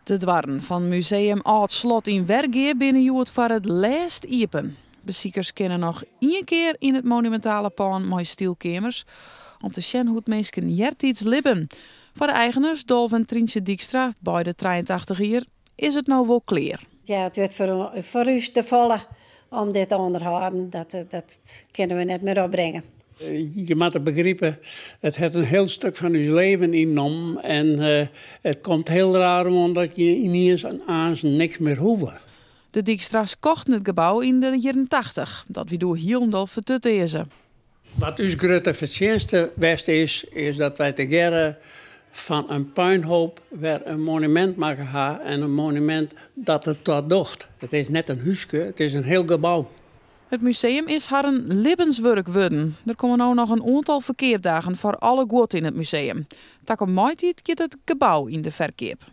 De doarren fan Museum Ald Slot yn Wergea binne hjoed foar it lêst iepen. Besikers kinne noch ien kear yn it monumintale pân mei stylkeamers om te sjen hoe't minsken eartiids libben. Foar de eigeners Dolf en Tryntsje Dykstra, beide 83 jier, is it no wol klear. Ja, it wurdt foar ús te folle om dit te ûnderhâlden. Dat kinne we net mear opbringe. Je moatte begripe, it hat in hiel stik fan ús leven ynnommen en it komt hiel raar oan dat je yniens aanst niks mear hoege. De Dykstra's kochten it gebou yn de jierren 80. Dat wie doe hielendal fertutearze. Wat ús grutte fertsjinste west is, is dat wy tegearre fan in puinhoop wer in monumint makke ha en in monumint dat it dat docht. It is net in húske, it is in hiel gebou. It museum is harren libbenswurk wurden. Der komme no noch in oantal ferkeapdagen foar alle guod yn it museum. Takom maitiid giet it gebou yn de ferkeap.